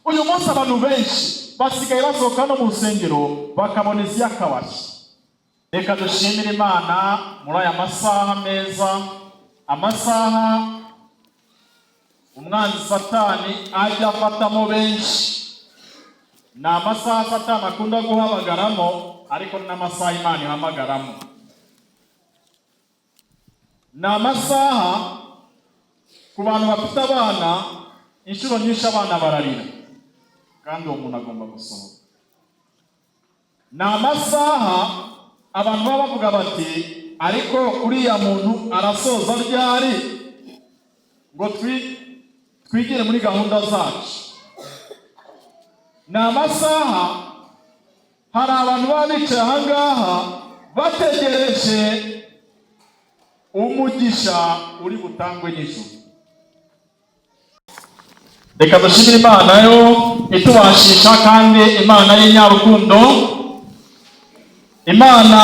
Uyu munsi abantu benshi basigaye basohoka no mu rusengero bakabona iz'akabari. Reka dushimire Imana muri aya masaha meza, amasaha umwanzi Satani ajya afatamo benshi. Ni amasaha Satani akunda guhamagaramo, ariko ni n'amasaha Imana ihamagaramo. Ni amasaha ku bantu bafite abana, inshuro nyinshi abana bararira kandi uwo muntu agomba gusohoka. Ni amasaha abantu baba bavuga bati: "Ariko uriya muntu arasoza ryari ngo twigire muri gahunda zacu?" Ni amasaha hari abantu baba bicaye aha ngaha bategereje umugisha uri butangwe n'ijuru. Reka dushimire Imana yo itubashisha, kandi Imana y'inyarukundo, Imana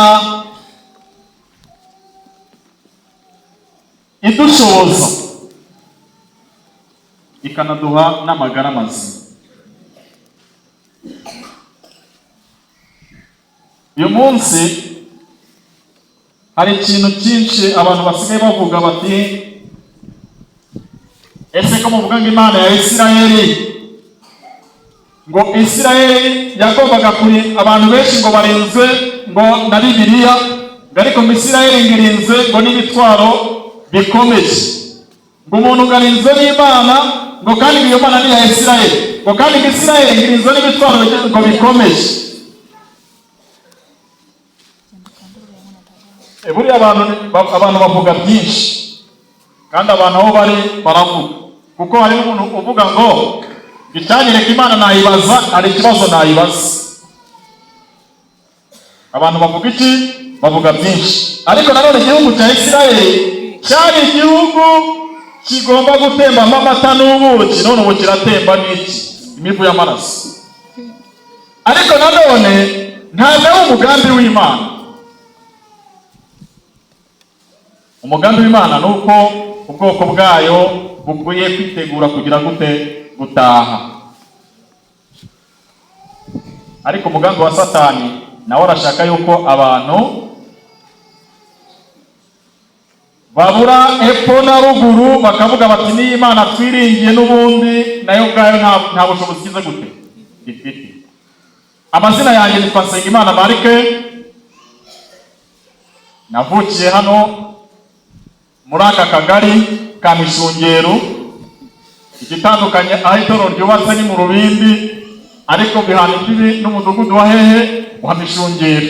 idushoboza ikanaduha n'amagara mazima. Uyu munsi hari ikintu cyinshi abantu basigaye bavuga bati: "Ese ko muvuga ngo Imana ya Isirayeli, ngo Isirayeli yagombaga kuri abantu benshi ngo barinzwe ngo na Bibiliya, ngo ariko ngo Isirayeli ngo irinzwe ngo n'imitwaro bikomeye, ngo umuntu ngo arinzwe n'Imana, ngo kandi ngo iyo Mana ni iya Isirayeli, ngo kandi ngo Isirayeli ngo irinzwe n'imitwaro ngo bikomeye?" Buriya abantu bavuga byinshi, kandi abantu aho bari baravuga, kuko hari n'umuntu uvuga ngo icyanyereka Imana nayibaza, hari ikibazo nayibaza. Abantu bavuga iki? Bavuga byinshi. Ariko nanone igihugu cya Isirayeli cyari igihugu kigomba gutembamo amata n'ubuki, none ubu kiratemba n'iki? Imivu y'amaraso. Ariko nanone ntabwo ari umugambi w'Imana. Umugambi w'Imana ni uko ubwoko bwayo bukwiye kwitegura kugira gute? Gutaha. Ariko umugambi wa Satani nawe arashaka yuko abantu babura epfo na ruguru, bakavuga bati: "Niyo Imana twiringiye n'ubundi nayo ubwayo nta bushobozi igize gute ifite." Amazina yanjye nitwa Nsengimana Marike, navukiye hano muri aka kagari ka Mishungero. Igitandukanye aho itorero ryubatse ni mu Rubimbi, ariko bihana imbibi n'umudugudu wa hehe? Wa Mishungero.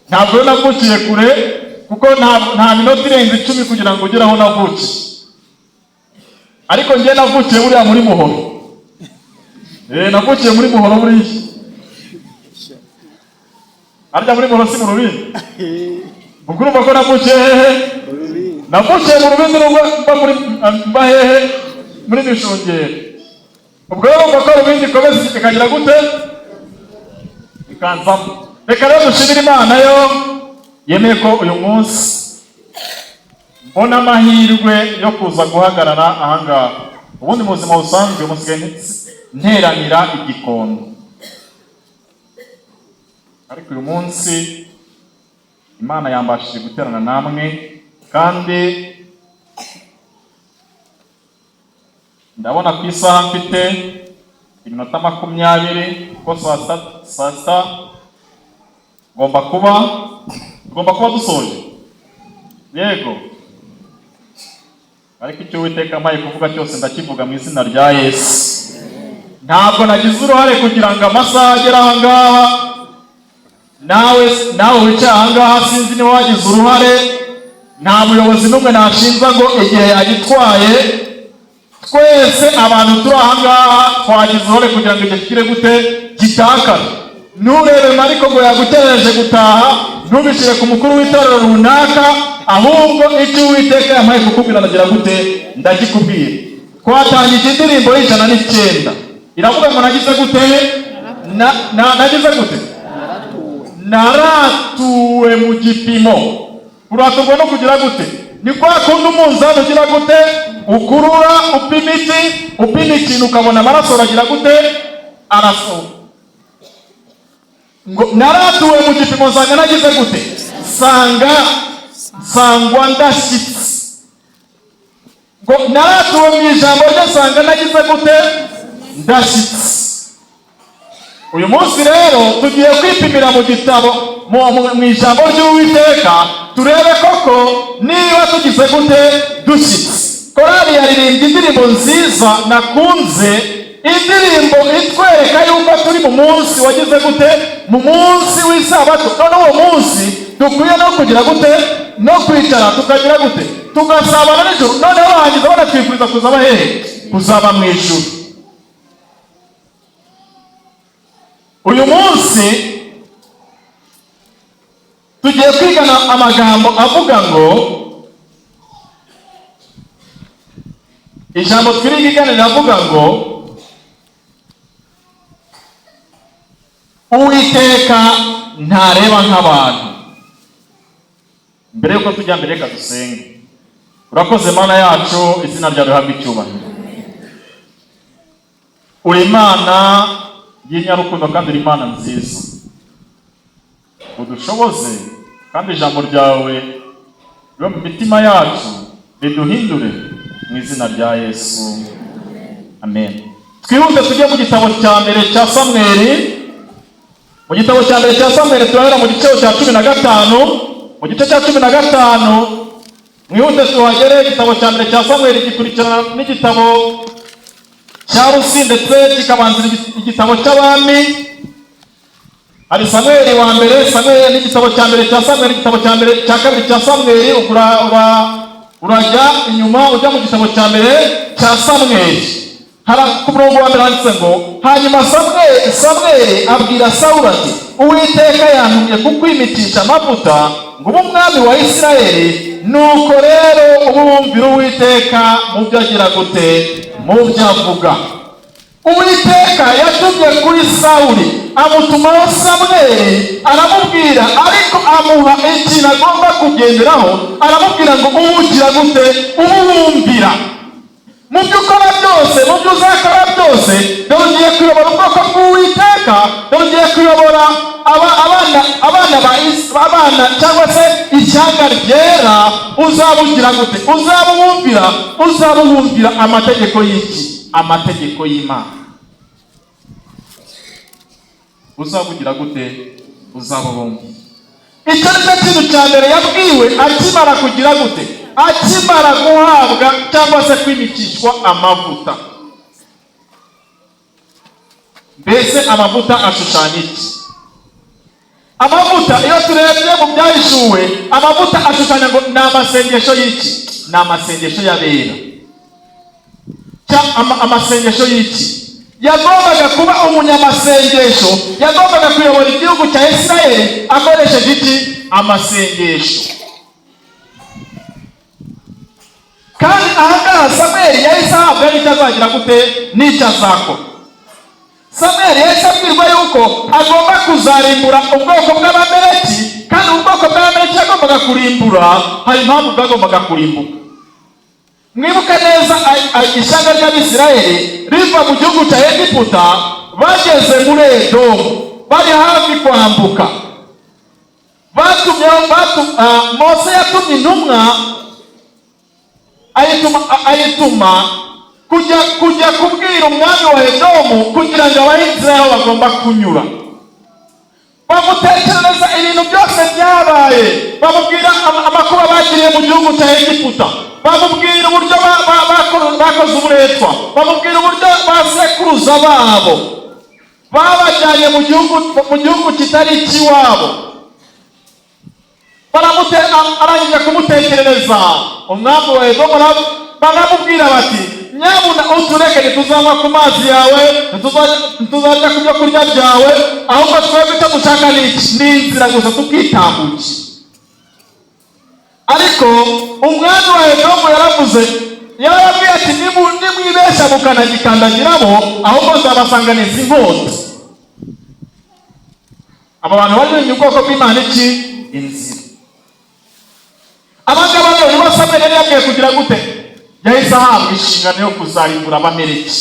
Ntabwo rero navukiye kure, kuko nta minota irenze 10 kugira ngo ugere aho navukiye. Ariko njye navukiye buriya muri Muhoro. Navukiye muri Muhoro buriya. Harya muri Muhoro si mu Rubindi? Ubwo urumva ko navukiye hehe? Navukiye mu Rubindi, nubwo mba muri, mba hehe? Muri Mishungero. Ubwo rero urumva ko Rubindi ikomeza ikagira gute? Ikanzamo. Reka rero dushimire Imana yo yemeye ko uyu munsi mbona amahirwe yo kuza guhagarara ahangaha. Ubundi mu buzima busanzwe musigaye nteranira igikondo, ariko uyu munsi Imana yambashije guterana namwe, kandi ndabona ku isaha mfite iminota 20, kuko saa sita ngomba kuba dusoje. Yego, ariko icyo Uwiteka ampaye kuvuga cyose ndakivuga mu izina rya Yesu. Ntabwo nagize uruhare kugira ngo amasaha agere aha ngaha. Nawe wicaye aha ngaha, sinzi niba wagize uruhare. Nta muyobozi n'umwe nashinza ngo igihe yagitwaye. Twese abantu turi aha ngaha twagize uruhare kugira ngo igihe kigire gute? Gitakare. Nturebe Mariko ngo yaguterereje gutaha, ntubishyire ku mukuru w'itorero runaka, ahubwo icyo Uwiteka yampaye kukubwira ndagira gute? Ndakikubwira. Twatangije indirimbo y'109, iravuga ngo nagize gute? Nagize gute? Naratuwe mu gipimo. Kuraturwa no kugira gute? Ni kwa kundi umunzani ugira gute? Ukurura, upima iki? Upima ikintu, ukabona amaraso aragira gute? Arasohoka ngo naratuwe mu gipimo, nsanga nagize gute? Nsanga nsangwa ndashyitse. Ngo naratuwe mu ijambo rye, nsanga nagize gute? Ndashyitse. Uyu munsi rero tugiye kwipimira mu gitabo, mu ijambo ry'Uwiteka, turebe koko niba tugize gute? Dushyitse. Korali yaririmbye indirimbo nziza nakunze, indirimbo itwereka yuko turi mu munsi wagize gute? Mu munsi w'Isabato. None uwo munsi dukwiye no kugira gute? No kwicara tukagira gute? Tugasabana n'ijuru. Noneho barangiza banatwifuriza kuzaba hehe? Kuzaba mu ijuru. Uyu munsi tugiye kwigana amagambo avuga ngo, ijambo twigana riravuga ngo: "Uwiteka ntareba nk'abantu." Mbere yuko tujya mbere, reka dusenge. Urakoze Mana yacu, izina ryawe rihabwe icyubahiro. Uri Imana y'inyarukundo kandi uri Imana nziza. Udushoboze kandi ijambo ryawe ribe mu mitima yacu, riduhindure, mu izina rya Yesu, amen. Twihute tujye mu gitabo cya mbere cya Samweli. Mu gitabo cya mbere cya Samweli turahera mu gice cya 15. Mu gice cya 15, mwihute tuhagere. Igitabo cya mbere cya Samweli gikurikirana n'igitabo cya Rusi, ndetse kikabanzira igitabo cy'Abami. Hari Samweli wa mbere, Samweli n'igitabo cya mbere cya Samweli, igitabo cya mbere, cya kabiri cya Samweli, urajya inyuma ujya mu gitabo cya mbere cya Samweli. Hari ku murongo wa mbere handitse ngo: "Hanyuma Samweli abwira Sawuli ati: 'Uwiteka yantumye kukwimitisha amavuta ngo ube umwami wa Isirayeli. Nuko rero ube wumvira Uwiteka mu byo agira gute? Mu byo avuga.'" Uwiteka yatumye kuri Sawuli, amutumaho Samweli, aramubwira, ariko amuha ikintu agomba kugenderaho. Aramubwira ngo: "Uwugira gute? Uwumvira mu byo ukora byose, mu byo uzakora byose. Dore ugiye kuyobora ubwoko bw'Uwiteka, dore ugiye kuyobora abana ba abana cyangwa se ishyanga ryera. Uzaba ugira gute? Uzaba uwumvira, uzaba uwumvira amategeko y'iki? Amategeko y'Imana. Uzaba ugira gute? Uzaba uwumvira." Icyo ni cyo kintu cya mbere yabwiwe akimara kugira gute? Akimara guhabwa cyangwa se kwimikishwa amavuta. Mbese amavuta ashushanya iki? Amavuta, iyo turebye mu Byahishuwe, amavuta ashushanya ngo ni amasengesho y'iki? Ni amasengesho y'abera. Amasengesho y'iki? Yagombaga kuba umunyamasengesho, yagombaga kuyobora igihugu cya Isirayeli akoresheje iki? Amasengesho. Kandi ahangaha Samweli yahise ahabwa n'icyo azagira gute? N'icyo azakora. Samweli yahise abwirwa yuko agomba kuzarimbura ubwoko bw'Abameleki. Kandi ubwoko bw'Abameleki yagombaga kurimbura, hari impamvu bwagombaga kurimbuka. Mwibuke neza, ishyanga ry'Abisirayeli riva mu gihugu cya Egiputa, bageze muri Edomu, bari hafi kwambuka, batumye Mose yatumye intumwa, ayituma kujya kubwira umwami wa Edomu kugira ngo abahe inzira y'aho bagomba kunyura. Bamutekerereza ibintu byose byabaye, bamubwira amakuba bagiriye mu gihugu cya Egiputa, bamubwira uburyo bakoze uburetwa, bamubwira uburyo ba sekuruza babo babajyanye mu gihugu kitari icy'iwabo. Arangije kumutekerereza, umwami wa Edomu, baramubwira bati: "Nyabuna utureke, ntituzanywa ku mazi yawe, ntituzarya ku byo kurya byawe. Ahubwo twebwe icyo dushaka ni iki? Ni inzira gusa tukitambukira." Ariko umwami wa Edomu yaravuze, yarababwiye ati: "Nimwibeshya mukanagikandagiramo, ahubwo nzabasanganiza inkota." Aba bantu bari bimye ubwoko bw'Imana iki? Inzira. Aba ngaba rero nibo Samweli yari yabwiye kugira gute? Yahise ahabwa inshingano yo kuzarimbura Abameleki.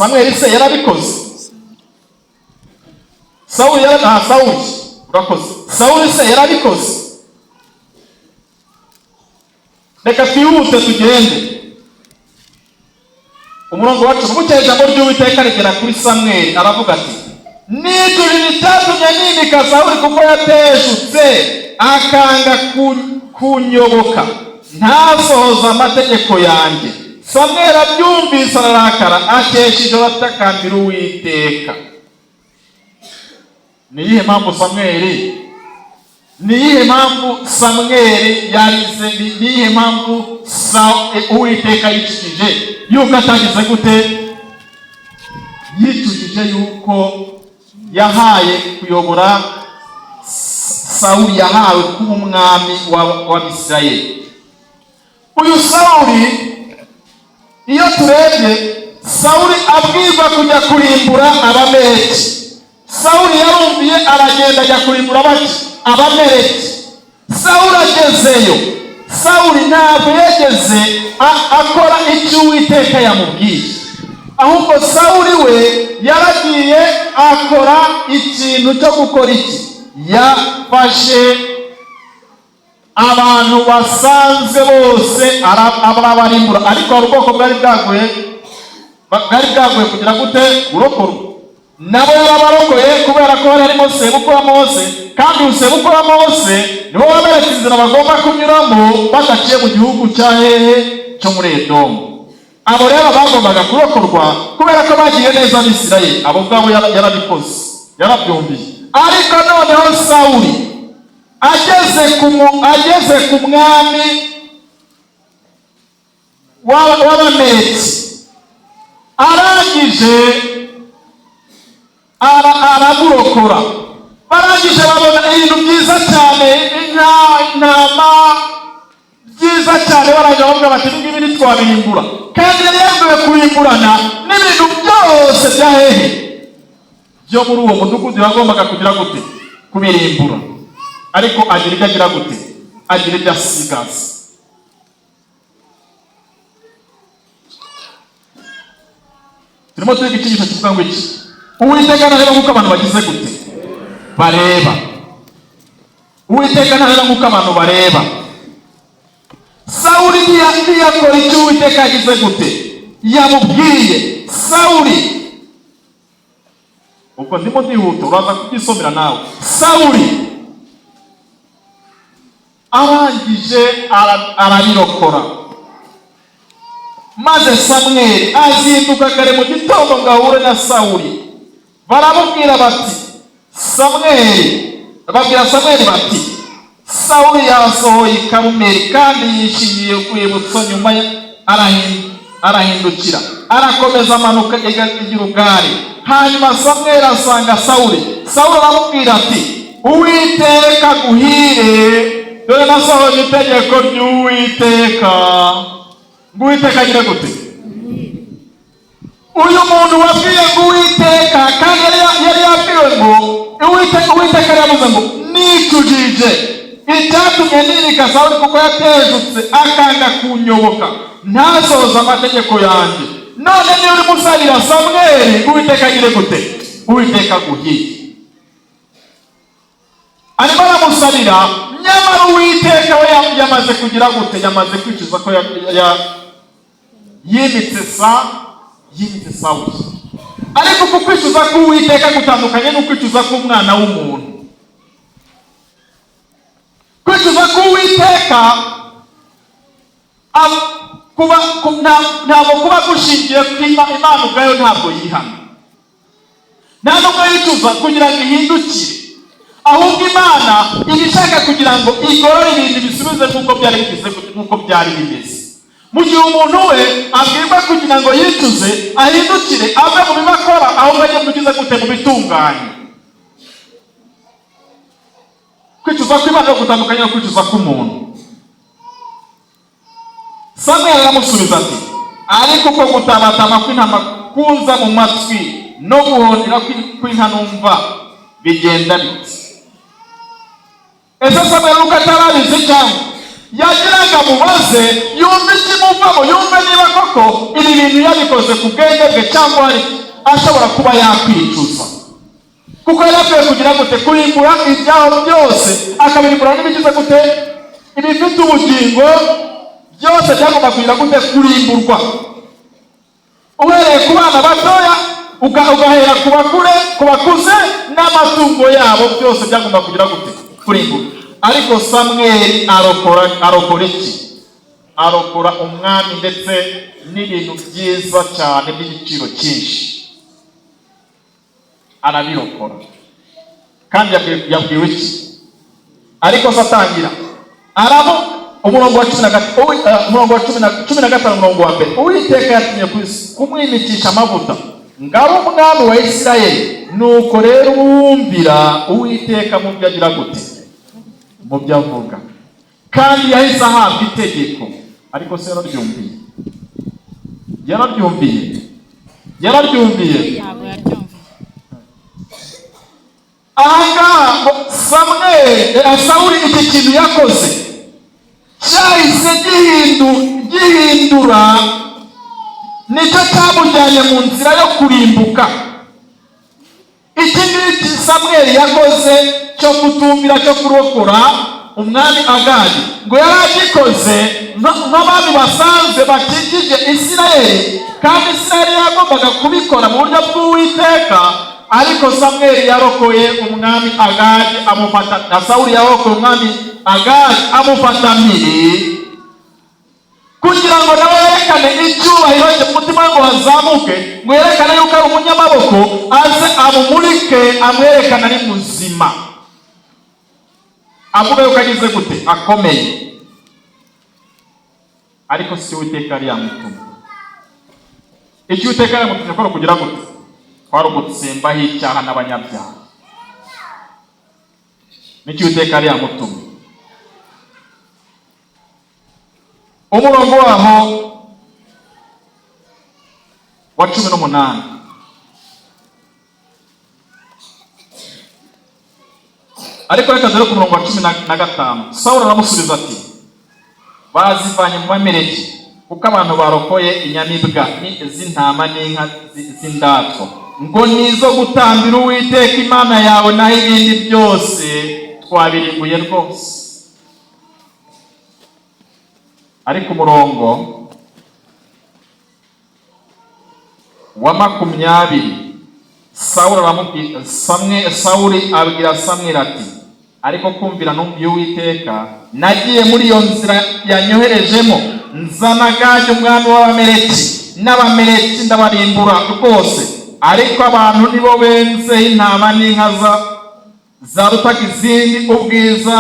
Samweli se yarabikoze? Sawuli yara ah, Sawuli, urakoze. Sawuli se yarabikoze? Reka twihute tugende. Umurongo wacu: bukeye ijambo ry'Uwiteka rigera kuri Samweli, aravuga ati: "Nicujije icyatumye nimika Sawuli, kuko yateshutse akanga kunyoboka, ntasohoze amategeko yanjye." Samweli abyumvise ararakara, akesha ijoro atakambira Uwiteka. Ni iyihe mpamvu Samweli, ni iyihe mpamvu Samweli yarize? Ni iyihe mpamvu Uwiteka yicujije yuko atagize gute? Yicujije yuko yahaye kuyobora Sawuli, yahawe kuba umwami w'Abisirayeli. Uyu Sawuli, iyo turebye Sawuli abwirwa kujya kurimbura Abameleki, Sawuli yarumviye, aragenda ajya kurimbura baki? Abameleki. Sawuli agezeyo, Sawuli ntabwo yageze akora icyo Uwiteka yamubwiye, ahubwo Sawuli we yaragiye akora ikintu cyo gukora iki? Yafashe abantu basanzwe bose arabarimbura. Ariko hari ubwoko bwari bwaguye kugira gute? Kurokorwa. Nabo yarabarokoye kubera ko hari harimo sebukwe wa Mose, kandi uyu sebukwe wa Mose nibo waberetse inzira bagomba kunyuramo badaciye mu gihugu cya hehe? Cyo muri Edomu. Abo rero bagombaga kurokorwa kubera ko bagiye neza Abisirayeli. Abo ngabo yarabikoze, yarabyumviye. Ariko noneho Sawuli ageze ku mwami w'Abameleki, arangije aramurokora. Barangije babona ibintu byiza cyane, inka, intama, byiza cyane. Barangije bavuga bati: "Ibi ngibi ntitwabirimbura." Kandi yari yambaye kurimburana n'ibintu byose bya hehe? Byo muri uwo mudugudu. Yagombaga kugira gute? Kubirimbura. Ariko agira ibyo agira gute? Agira ibyo asigaza. Turimo twiga icyigisho kivuga ngo iki? Uwiteka ntareba nk'uko abantu bagize gute? Bareba. Uwiteka ntareba nk'uko abantu bareba. Sawuli ntiyakora icyo Uwiteka yagize gute? Yamubwiye. Sawuli, ubwo ndimo ndihuta, uraza kubyisomera nawe. Sawuli arangije arabirokora. Maze Samweli azinduka kare mu gitondo ngo ahure na Sawuli. Baramubwira bati Samweli, babwira Samweli bati: "Sawuli yasohoye i Karumeli kandi yishimiye urwibutso." Nyuma arahindukira, arakomeza, amanuka i Gilugali. Hanyuma Samweli asanga Sawuli. Sawuli aramubwira ati: "Uwiteka aguhire, dore nasohoje itegeko ry'Uwiteka." Ngo Uwiteka agire gute? Uyu muntu wabwiye ngo Uwiteka, kandi yari yabwiwe ngo Uwiteka yari yavuze ngo: "Nicujije icyatumye nimika Sawuli, kuko yatejutse akanga kunyoboka, ntasohoze amategeko yanjye." None niba urimo usabira Samweli ngo Uwiteka agire gute? Uwiteka aguhire, arimo aramusabira, nyamara Uwiteka we yamaze kugira gute? Yamaze kwicuza ko yimitse Sawuli. Ariko uku kwicuza k'Uwiteka gutandukanye n'ukwicuza k'umwana w'umuntu. Kwicuza k'Uwiteka kuba ntabwo kuba gushingiye ku Imana ubwayo. Ntabwo yihana, nta nubwo yicuza kugira ngo ihindukire, ahubwo Imana iba ishaka kugira ngo igorore ibintu, bisubize nk'uko byari bimeze, nk'uko byari bimeze. Mu gihe umuntu we abwirwa kugira ngo yicuze, ahindukire, ave mu bibi akora, ahubwo ajye kugize gute? Mu bitunganye. Kwicuza kw'Imana no gutandukanye no kwicuza k'umuntu. Samweli aramusubiza ati: "Ariko uko gutabatama kw'intama kuza mu matwi no guhondera kw'inka numva bigenda biti?" Ese Samweli nuko atarabizi, cyangwa Yagiraga mubaze, yumve ikimuvamo, yumve niba koko ibi bintu yabikoze ku bwenge bwe cyangwa hari ashobora kuba yakwicuza, kuko yari akwiye kugira gute? Kurimbura ibyaho byose, akabirimbura n'ibigize gute? Ibifite ubugingo byose byagomba kugira gute? Kurimburwa, uhereye ku bana batoya, ugahera ku bakure, ku bakuze n'amatungo yabo, byose byagomba kugira gute? Kurimburwa. Ariko Samweli arokora, arokora iki? Arokora umwami ndetse n'ibintu byiza cyane by'igiciro cyinshi, arabirokora. Kandi yabwiwe iki? Ariko se atangira arabo umurongo wa 13, umurongo wa 15, umurongo wa mbere: "Uwiteka yatumye ku isi kumwimikisha amavuta ngabo umwami wa Isirayeli. Nuko rero wumvira Uwiteka mu byo agira gute? Mu byo avuga." Kandi yahise ahabwa itegeko. Ariko se yararyumviye? Yararyumviye? Yararyumviye? Ntabwo yaryumviye. Ahangaha ngo Samweli, Sawuli, iki kintu yakoze cyahise gihindura, nicyo cyamujyanye mu nzira yo kurimbuka. Iki ngiki Samweli yakoze cyo kutumvira, cyo kurokora umwami Agagi, ngo yari agikoze nk'abami basanzwe bakikije Isirayeli, kandi Isirayeli yagombaga kubikora mu buryo bw'Uwiteka. Ariko Samweli yarokoye umwami Agagi amufata, na Sawuli yarokoye umwami Agagi amufata mpiri, kugira ngo nawe yerekane icyubahiro cye mu mutima we, ngo hazamuke, ngo yerekane yuko ari umunyamaboko, aze amumurike, amwerekane ari muzima, avuga yuko agize gute? Akomeye. Ariko si Uwiteka yari yamutumye. Icyo Uwiteka yari yamutumye kwari ukugira gute? Kwari ugutsembaho icyaha n'abanyabyaha, nicyo Uwiteka yari yamutumye. Umurongo waho wa 18: ariko reka dore ku murongo wa 15. Sawuli aramusubiza ati: "Bazivanye mu Bameleki, kuko abantu barokoye inyamibwa z'intama n'inka z'indatwa, ngo ni izo gutambira Uwiteka Imana yawe, naho ibindi byose twabirimbuye rwose." Ariko umurongo wa 20, Sawuli aramubwira, Sawuli abwira Samweli ati: "Ariko kumvira numviye Uwiteka, nagiye muri iyo nzira yanyoherejemo, nzana Agagi umwami w'Abameleki, n'Abameleki ndabarimbura rwose. Ariko abantu nibo benze intama n'inka zarutaga izindi ubwiza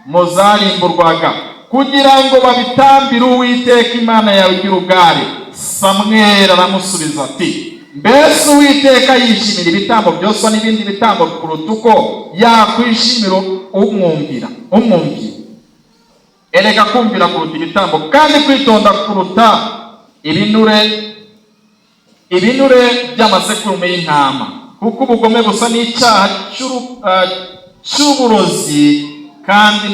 mu zarimburwaga, kugira ngo babitambire Uwiteka Imana yawe i Gilugali." Samweli aramusubiza ati: "Mbese Uwiteka yishimira ibitambo byoswa n'ibindi bitambo kuruta uko yakwishimira umwumvira, umwumvira? Erega kumvira kuruta ibitambo, kandi kwitonda kuruta ibinure by'amasekurume y'intama. Kuko ubugome busa n'icyaha cy'uburozi, kandi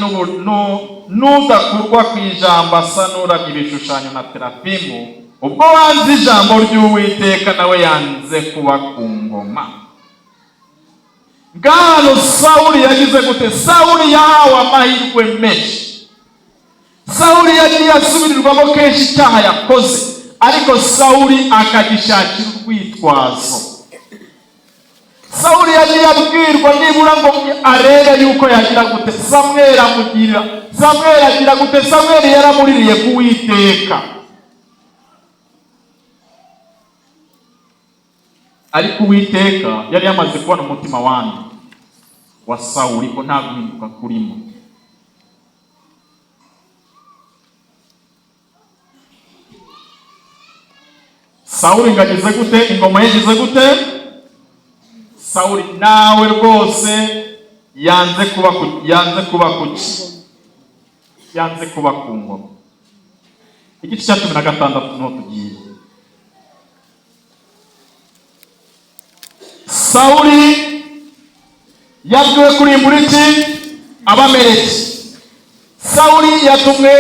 n'udakurwa ku ijambo asa n'uramya ibishushanyo na terafimu. Ubwo wanze ijambo ry'Uwiteka, nawe yanze kuba ku ngoma." Ngano Sawuli yagize gute? Sawuli yahawe amahirwe menshi. Sawuli yagiye asubirirwamo kenshi icyaha yakoze, ariko Sawuli akagishakira urwitwazo. Sawuli yagiye abwirwa nibura ngo arebe yuko yagira gute. Samweli amugirira, Samweli agira gute? Samweli yaramuririye ku Uwiteka. Ariko Uwiteka yari yamaze kubona umutima wandi wa Sawuli, ko nta guhinduka kurimo. Sawuli ngo agize gute? Ingoma ye igize gute? Sawuli nawe rwose yanze kuba kuki? Yanze kuba ku ngoma. Igice cya 16 niho tugiye. Sawuli yabwiwe kurimbura iki? Abameleki. Sawuli yatumwe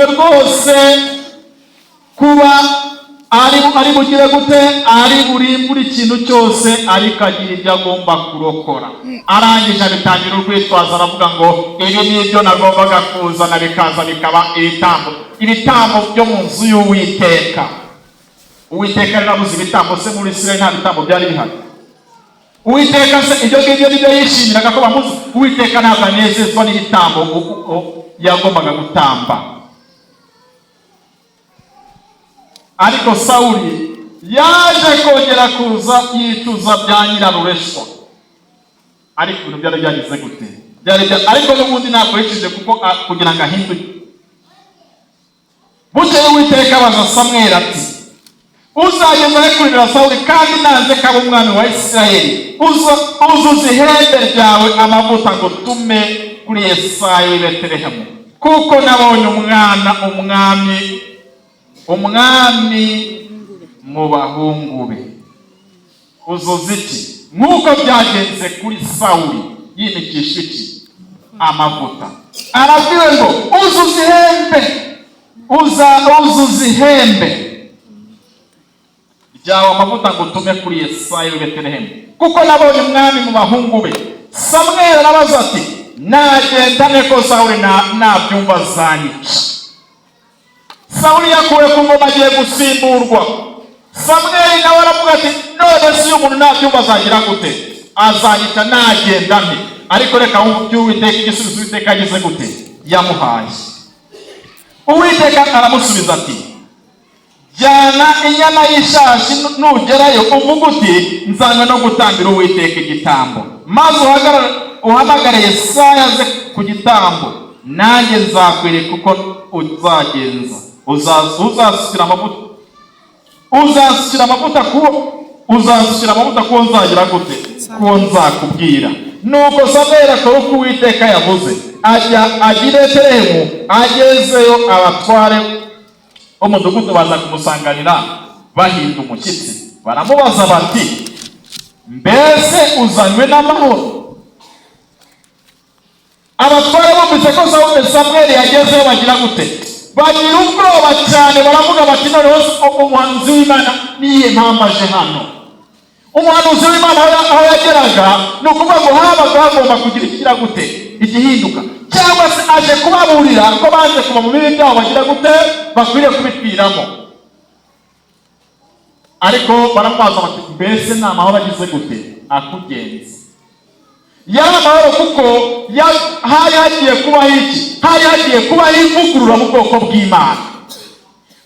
rwose kuba ari bugire gute, ari burimbure ikintu cyose, ariko agira ibyo agomba kurokora. Arangije abitangira urwitwazo, aravuga ngo ibi ni ibyo nagombaga kuzana, bikaza bikaba ibitambo byo mu nzu y'Uwiteka. Uwiteka yarabuze ibitambo se muri Isirayeli? Nta bitambo byari bihari. Uwiteka se ibyo ngibyo nibyo yishimiraga ko bamuzi? Uwiteka ntabwo anezezwa n'ibitambo yagombaga gutamba. Ariko Sawuli yaje kongera kuza yicuza bya nyirarureshwa, ariko ibintu byari byagize gute? Ariko n'ubundi ntabwo yicuje, kuko kugira ngo ahinduke. Bukeye Uwiteka abaza Samweli ati: "Uzageza he kurira Sawuli kandi nanze ko aba umwami wa Isirayeli? Uzuza ihembe ryawe amavuta ngo utume kuri Yesayi w'i Betelehemu, kuko nabonye umwana umwami mu bahungu be." Uzuza iki? Nk'uko byagenze kuri Sawuli, yimikisha iki? Amavuta. Arabwiwe ngo uzuza ihembe, uzuza ihembe ryawe amavuta ngo utume kuri Yesayi w'i Betelehemu, kuko nabonye umwami mu bahungu be. Samweli arabaza ati: "Nagenda nte ko Sawuli nabyumva azanyica?" Sawuli yakuwe ku ngoma, agiye gusimburwa. Samweli nawe aravuga ati: "None se uyu muntu nabyumva azagira gute? Azanyica. Nagenda nte?" Ariko reka wumve iby'Uwiteka, igisubizo Uwiteka yagize gute? Yamuhaye. Uwiteka aramusubiza ati: "Jyana inyana y'ishashi, nugerayo uvuge uti: 'Nzanywe no gutambira Uwiteka igitambo,' maze uhamagare Yesaya aze ku gitambo. Nanjye nzakwereka uko uzagenza. Uzasukira amavuta kuwo nzagira gute? Kuwo nzakubwira." Nuko Samweli akora uko Uwiteka yavuze, ajya i Betelehemu. Agezeyo, abatware b'umudugudu baza kumusanganira bahinda umushyitsi, baramubaza bati: "Mbese uzanywe n'amahoro?" Abatware bumvise ko Samweli yagezeyo, bagira gute? Bagira ubwoba cyane. Baravuga bati: "Noneho umuhanuzi w'Imana niyihe mpamvu aje hano?" Umuhanuzi w'Imana aho yageraga, ni ukuvuga ngo habaga hagomba kugira ikigira gute? Igihinduka. Cyangwa se aje kubaburira ko banze kuva mu bibi byabo, bagira gute? Bakwiriye kubipfiramo. Ariko baramubaza bati: "Mbese ni amahoro agize gute akugenza?" Yari amahoro, kuko hari hagiye kubaho iki? Hari hagiye kubaho ivugurura mu bwoko bw'Imana.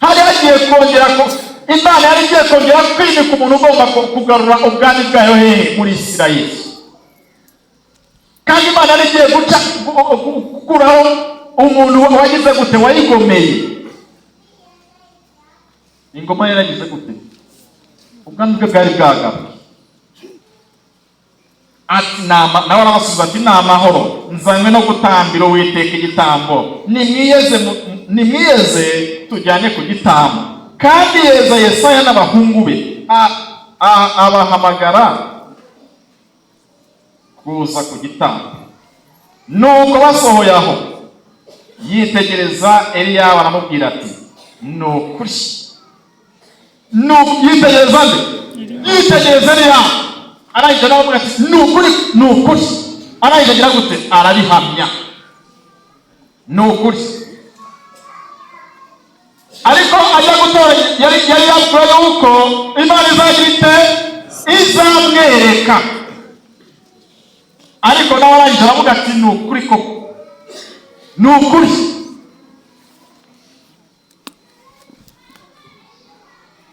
Hari hagiye kongera ko Imana yari igiye kongera kwimika umuntu ugomba kugarura ubwami bwayo hehe? Muri Isirayeli. Kandi Imana yari igiye gukuraho umuntu wagize gute? Wayigomeye. Ingoma yaragize gute? Ubwami bwe bwari bwagabwe. Ati nawe arabasubiza ati: "Ni amahoro, nzanywe no gutambira Uwiteka igitambo. Nimwiyeze tujyane ku gitambo." Kandi yeza Yesaya n'abahungu be, abahamagara kuza ku gitambo. Nuko basohoye aho, yitegereza Eliyabu, aramubwira ati: "Ni ukuri." Yitegereza nde? Yitegereza Eliyabu. Arangije nawe aramubwira ati: "Ni ukuri, ni ukuri." Arangije agira gute? Arabihamya: "Ni ukuri." Ariko ajya gutora, yari yavuga yuko Imana izagira ite? Izamwereka. Ariko nawe arangije aravuga ati: "Ni ukuri koko, ni ukuri."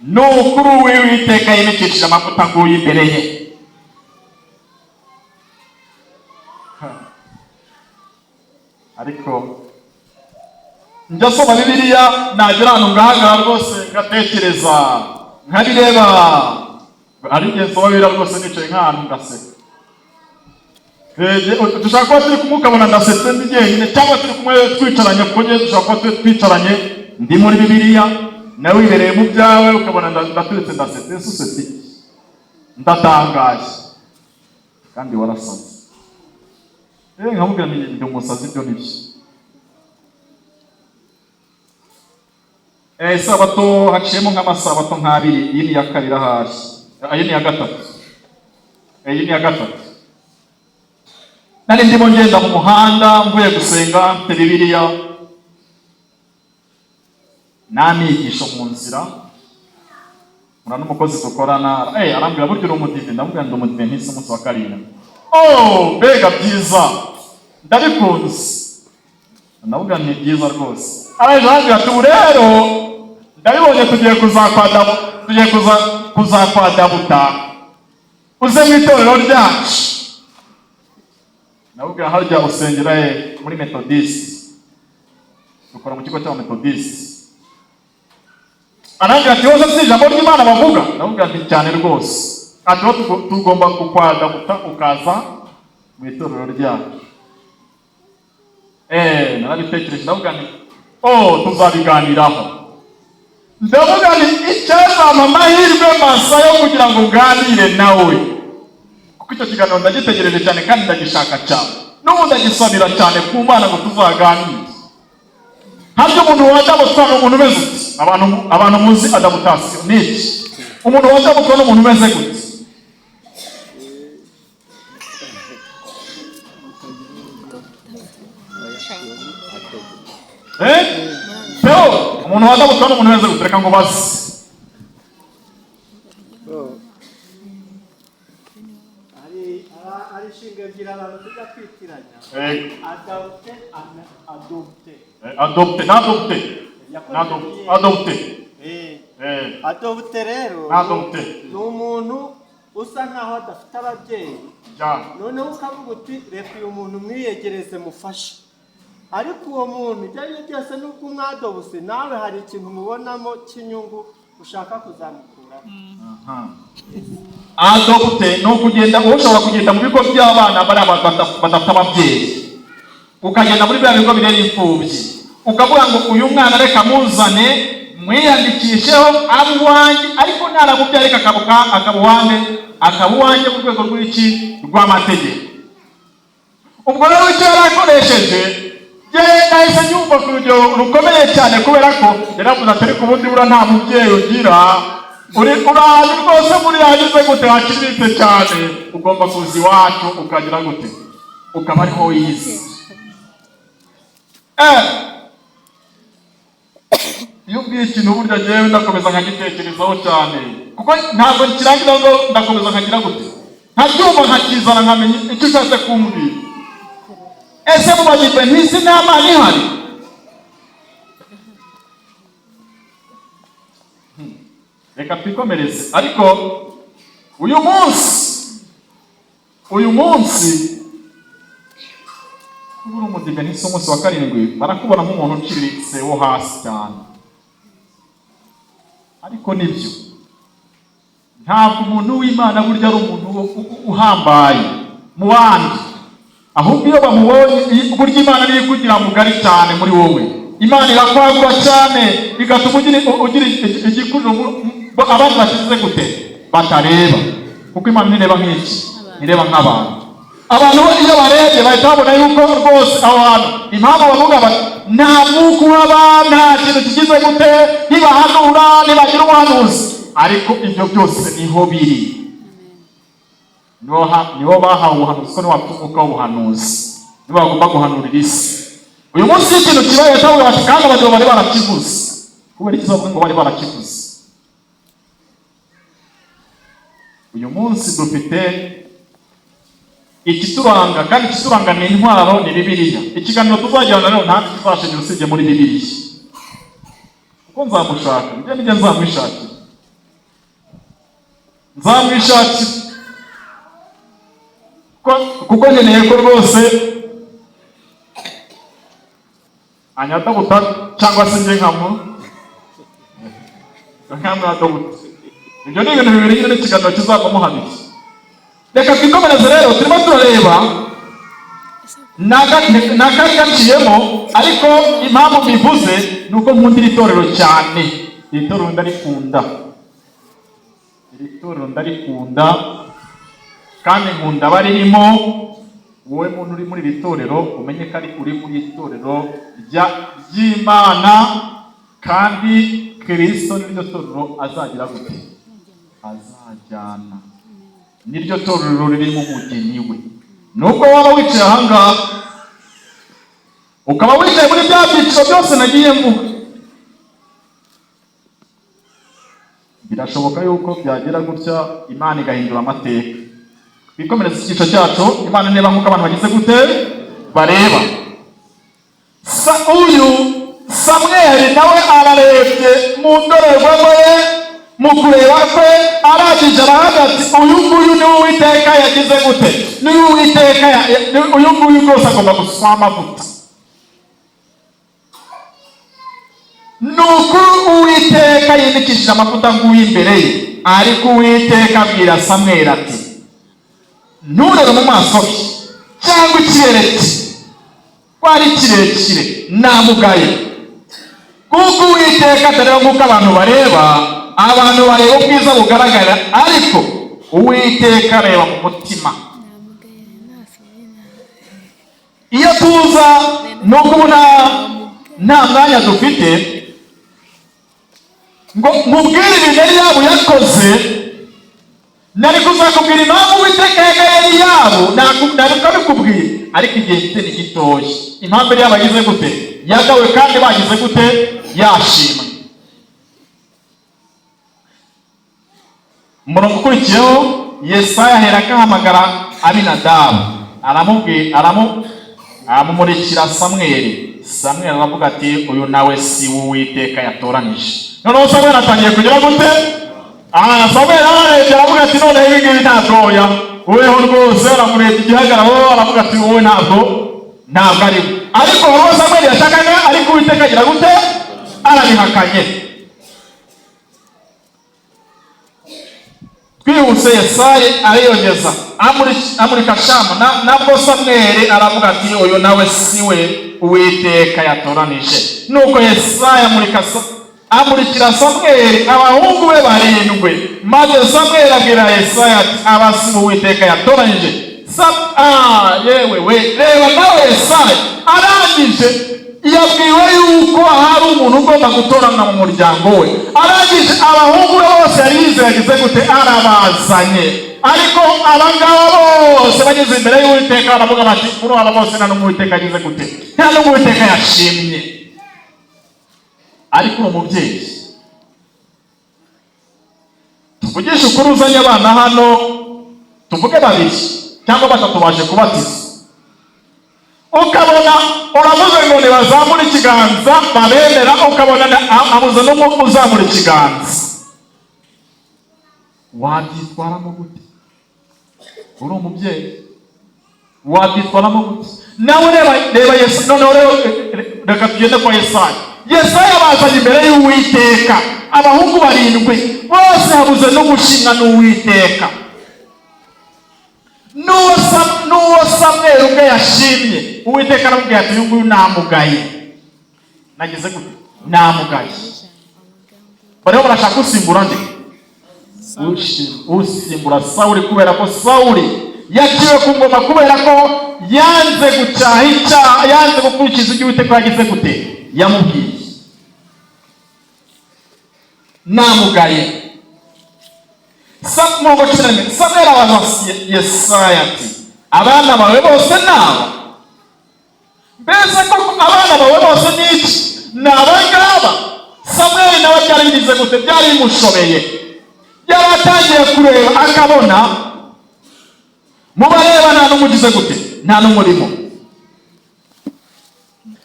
Ni ukuri, Uwiteka yimikishije amavuta nguyu imbere ye. Ariko njya soma Bibiliya, nagera ahantu ngahagarara rwose ngatekereza, nkabireba. Hari igihe nsoma Bibiliya rwose nicaye nk'ahantu ngaseka. Dushobora kuba turi kumwe ukabona ndasetse ndi jyenyine, cyangwa turi kumwe twicaranye, kuko njye dushobora kuba twicaranye ndi muri Bibiliya, nawe wibereye mu byawe, ukabona ndaturitse ndasetse. Ese usetse iki? Ndatangaye kandi warasaze. Nkamubwira nti ndi umusazi, ibyo nibyo. Isabato haciyemo nk'amasabato nk'abiri, iyi ni iya kabiri ahari, iyi ni iya gatatu, iyi ni iya gatatu. Nari ndimo ngenda mu muhanda mvuye gusenga, mfite Bibiliya n'amigisho mu nzira, mpura n'umukozi dukorana, arambwira burya uri umudive. Ndamubwira ndi umudiventiste umunsi wa karindwi. Oh, mbega byiza, ndabikunze. Ndamubwira ni byiza rwose. Araje arambwira ati ubu rero ndabibonye, tugiye kuzakwadabuta uze mu itorero ryacu. Ndamubwira harya usengera he? Muri Methodiste, dukora mu kigo cy'aba Methodiste. Arambwira ati wowe si ijambo ry'Imana bavuga? Ndamubwira nti cyane rwose. Ati tugomba kukwadabuta ukaza mu itorero ryacu. Narabitekereje, ndavuga nti oh, tuzabiganiraho. Ndavuga nti icyazampa amahirwe masa yo kugira ngo nganire nawe, kuko icyo kiganiro ndagitegereje cyane kandi ndagishaka cyane, n'ubu ndagisabira cyane ku Mana ngo tuzaganire. Harya umuntu wadabutswa ni umuntu umeze ute? Abantu muzi adaptation ni iki? Umuntu wadabutswa ni umuntu umeze gute? Theo, umuntu wadabutswa ni umuntu umeze gute? Reka ngo baze. Hari inshinga ebyiri abantu tujya twitiranya. Adopte, adopte. Adopte na adopte. Adopte. Adopte rero adopte ni umuntu usa nkaho adafite ababyeyi, noneho ukavuga uti reka uyu muntu mwiyegereze mufashe. Ariko uwo muntu ibyo ari byo byose nubwo umwadobuse, nawe hari ikintu umubonamo cy'inyungu ushaka kuzamukuramo. Adopte ni ukugenda, ushobora kugenda mu bigo by'abana bari badafite ababyeyi, ukagenda muri bya bigo birera imfubyi, ukavuga ngo uyu mwana reka muzane mwiyandikisheho abe uwanjye, ariko naramubyara reka akaba uwanjye, akaba uwanjye mu rwego rw'iki? Rw'amategeko. Ubwo rero icyo yari akoresheje nahise nyumva ku rugero rukomeye cyane, kubera ko yaravuze ati ariko ubundi buriya nta mubyeyi ugira, uri uraje rwose muri yagize gute, haciriritse cyane, ugomba kuza iwacu ukagira gute, ukaba ariho wize. Iyo ubwiye ikintu burya njyewe ndakomeza nkagitekerezaho cyane, kuko ntabwo kirangira ngo ndakomeza nkagira gute, nkabyumva nkakizana nkamenya icyo ushatse kumbwira. Ese mu Badiventiste nta Mana ihari? Reka twikomereze. Ariko uyu munsi kuba uri umudiventiste umunsi wa karindwi barakubona nk'umuntu uciriritse wo hasi cyane, ariko nibyo, ntabwo umuntu w'Imana burya ari umuntu uhambaye mu bandi, ahubwo iyo bamubonye burya Imana niyo ikugira mugari cyane muri wowe. Imana irakwagura cyane igatuma ugira igikuriro abandi bashyize gute batareba, kuko Imana ntireba nk'iki, ntireba nk'abantu. Abantu iyo barebye bahita babona yuko rwose aho hantu impamvu bavuga bati nta mwuka uhaba, nta kintu kigize gute, ntibahanura, ntibagira ubuhanuzi, ariko ibyo byose niho biri, niho bahawe ubuhanuzi, ko niho bafite umwuka w'ubuhanuzi, nibo bagomba guhanurira isi. Uyu munsi ikintu kibaye cyangwa bati kandi abagabo bari barakivuze, kubera iki bavuga ngo bari barakivuze? Uyu munsi dufite ikituranga, kandi ikituranga ni intwaro, ni Bibiliya. Ikiganiro tuzagirana rero nta kizashingira usibye muri Bibiliya, kuko nzamushaka, njye nijye nzamwishakira, nzamwishakira kuko nkeneye ko rwose anyadabuta cyangwa se njye nkamwadabuta. Ibyo ni ibintu bibiri nyine, n'ikiganiro kizavamo habiri. Reka twikomereze rero, turimo turareba n'akari gaciyemo, ariko impamvu mbivuze ni uko nkunda iri torero cyane. Iri torero ndarikunda, iri torero ndarikunda, kandi nkunda abaririmo. Wowe muntu uri muri iri torero, umenye ko ari uri muri itorero ry'Imana, kandi Kirisito niryo torero azagira gute? Azajyana. Niryo torero ririmo umugeni we. Nubwo waba wicaye ahangaha, ukaba wicaye muri bya byiciro byose nagiye mvuga, birashoboka yuko byagera gutya Imana igahindura amateka. Twikomereze icyico cyacu. Imana nireba nk'uko abantu bagize gute? Bareba. Uyu Samweli nawe ararebye mu ndorerwamo ye, mu kureba kwe, arangije aravuga ati: "Uyu nguyu niwe Uwiteka yagize gute? Niwe Uwiteka uyu nguyu rwose agomba gusukwaho amavuta." Ni ukuri Uwiteka yimikishije amavuta nguyu imbere ye. Ariko Uwiteka abwira Samweli ati: "Nturebe mu maso he cyangwa ikirere cye, ko ari kirekire, namugaye, kuko Uwiteka atareba nk'uko abantu bareba. Abantu bareba ubwiza bugaragara, ariko Uwiteka areba mu mutima." Iyo tuza nuko ubu nta mwanya dufite ngo mubwire ibintu Eliyabu yakoze, nari kuzakubwira impamvu Uwiteka yagaye Eliyabu, nari kubikubwira, ariko igihe mfite ni gitoya. Impamvu Eliyabu agize gute? Yagawe, kandi bagize gute? Yashimwe. Umurongo ukurikiyeho, Yesaya ahera akahamagara Abinadabu, aramubwira, aramumurikira Samweli. Samweli aravuga ati: "Uyu nawe si we Uwiteka yatoranije." Noneho Samweli atangiye kugira gute? Samweli ararebye, aravuga ati: "Noneho ibi ngibi ntabwo, oya, weho rwose." Aramurebye igihagararo, aravuga ati: "Wowe ntabwo ari we." Ariko wowe Samweli yashakaga, ariko Uwiteka agira gute? Arabihakanye. Twihuse, Yesayi ariyongeza amurika Shamu, nabwo Samweli aravuga ati: "Uyu nawe si we Uwiteka yatoranije." Nuko Yesaya amurikira Samweli abahungu be barindwi, maze Samweli abwira Yesaya ati: "Aba si bo Uwiteka yatoranije." Yewe we, reba nawe, Yesaya arangije yabwiwe yuko hari umuntu ugomba gutoranywa mu muryango we. Arangije abahungu be bose yari yizeye yagize gute? Arabazanye. Ariko abangaba bose bageze imbere y'Uwiteka, baravuga bati: "Muri aba bose nta n'umwe Uwiteka agize gute? Nta n'umwe Uwiteka yashimye." Ariko uri umubyeyi, tuvugishe ukuri, uzanye abana hano, tuvuge babiri cyangwa batatu baje kubatiza, ukabona uravuze ngo ntibazamure ikiganza babemera, ukabona abuze n'umwe uzamura ikiganza, wabyitwaramo gute? Uri umubyeyi, wabyitwaramo gute? Nawe reba, reba Yesu. Noneho rero reka tugende kwa Yesaya. Yesaya bazanye imbere y'Uwiteka abahungu barindwi, bose habuze n'ugushimwa n'Uwiteka. N'uwo Samweli ubwe yashimye, Uwiteka aramubwira ati: "Uyu nguyu namugaye." Nagize gute? Namugaye. Bariho barashaka usimbura nde? Usimbura Sawuli, kubera ko Sawuli yaciwe ku ngoma kubera ko yanze gucyaha icyaha, yanze gukurikiza ibyo Uwiteka yagize gute? Yamubwiye. Namugaye. Murongo 11, Samweli abaza Yesaya ati: "Abana bawe bose ni aba? Mbese koko abana bawe bose ni iki? Ni abangaba?" Samweli nawe byari bigize gute? Byari bimushobeye. Yari atangiye kureba akabona mu bareba nta n'umwe ugize gute? Nta n'umwe urimo.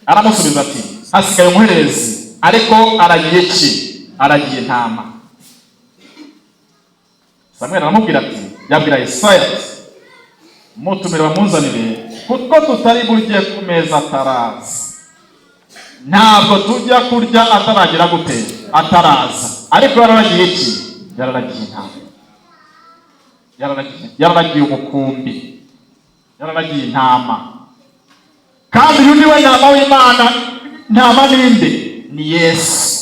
Aramusubiza ati: "Hasigaye umuherezi, ariko aragiye ki? Aragiye intama." Samweli aramubwira ati, yabwira Yesaya ati: "Mutumire bamuzanire, kuko tutari burye ku meza ataraza." Ntabwo tujya kurya ataragira gute? Ataraza. Ariko yararagiye iki? Yararagiye intama, yararagiye umukumbi, yararagiye intama. Kandi uyu niwe ntama w'Imana. Ntama ninde? Ni Yesu.